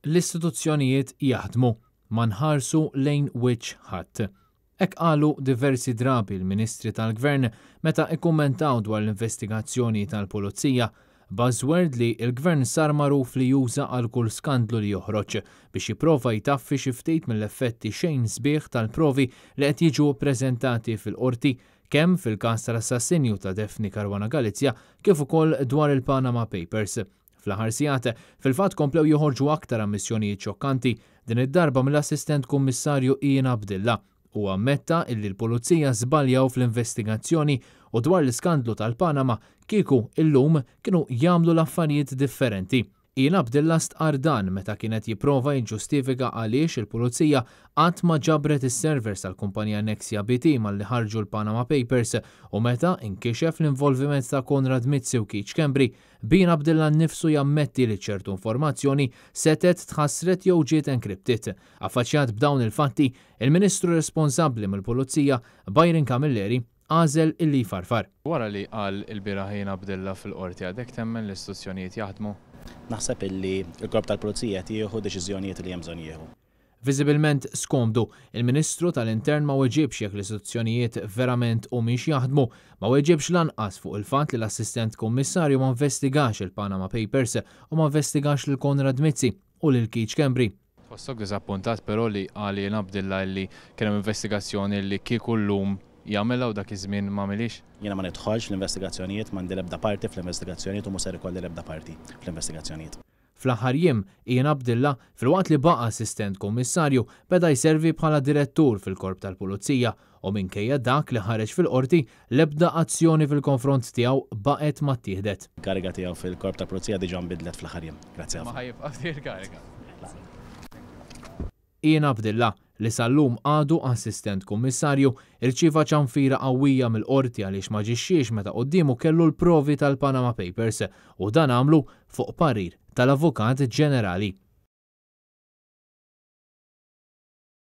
L-istituzzjonijiet jaħdmu, ma nħarsu lejn wiċċ ħadd. Hekk qalu diversi drabi l-Ministri tal-Gvern meta ikkummentaw dwar l-investigazzjoni tal-Pulizija, buzzword li l-Gvern sar magħruf li juża għal kull skandlu li joħroġ biex jipprova jtaffi xi ftit mill-effetti xejn sbieħ tal-provi li qed jiġu ppreżentati fil-Qorti kemm fil-każ tal-assassinju ta' Daphne Caruana Galizia kif ukoll dwar il-Panama Papers. Fl-aħħar sigħat, fil-fatt komplew joħorġu aktar ammissjonijiet xokkanti, din id-darba mill-Assistent Kummissarju Ian Abdilla. Huwa ammetta illi l-Pulizija żbaljaw fl-investigazzjoni u dwar l-iskandlu tal-Panama kieku illum kienu jagħmlu l-affarijiet differenti. Ian Abdilla stqarr dan meta kien qed jipprova jiġġustifika għaliex il-Pulizija qatt ma ġabret is-servers tal-kumpanija Nexia BT malli ħarġu l-Panama Papers u meta inkixef l-involviment ta' Konrad Mizzi u Keith Schembri Bin Abdilla nnifsu jammetti li ċertu informazzjoni setgħet tħassret jew ġiet encrypted. Affaċċjat b'dawn il-fatti, il-Ministru responsabbli mill-Pulizija, Byron Camilleri, għażel illi jfarfar. Wara li qal ilbieraħ Ian Abdilla fil-Qorti, għadek temmen li l-istituzzjonijiet jaħdmu? Naħseb illi l-Korp tal-Pulizija qed jieħu deċiżjonijiet li hemm bżonn jieħu. Viżibilment skomdu, il-Ministru tal-Intern ma weġibx jekk l-istituzzjonijiet verament humiex jaħdmu. Ma weġibx lanqas fuq il-fatt li l-Assistent Kummissarju ma nvestigax il-Panama Papers u ma nvestigax lil Konrad Mizzi u lil Keith Schembri. Tħossok diżappuntat però li qal Ian Abdilla illi kien hemm investigazzjoni li kieku llum jagħmilha u dak iż-żmien m'għamilhiex? Jiena ma nidħolx fl-investigazzjonijiet, m'għandi l-ebda parti fl-investigazzjonijiet u mhu ser ikolli l-ebda parti fl-investigazzjonijiet. Fl-aħħar jiem, Ian Abdilla, filwaqt li baqa' Assistent Kummissarju, beda jservi bħala Direttur fil-Korp tal-Pulizija u minkejja dak li ħareġ fil-Qorti, l-ebda azzjoni fil-konfront tiegħu baqgħet ma ttieħdet. Il-kariga tiegħu fil-Korp tal-Pulizija diġà nbidlet fl-aħħar jiem. Grazzi ħafna. Ma ħa jibqa' f'dik il-kariga. Ian Abdilla, li sal-lum għadu Assistent Kummissarju, irċieva ċanfira qawwija mill-Qorti għaliex m'aġixxiex meta quddiemu kellu l-provi tal-Panama Papers u dan għamlu fuq parir tal-Avukat Ġenerali.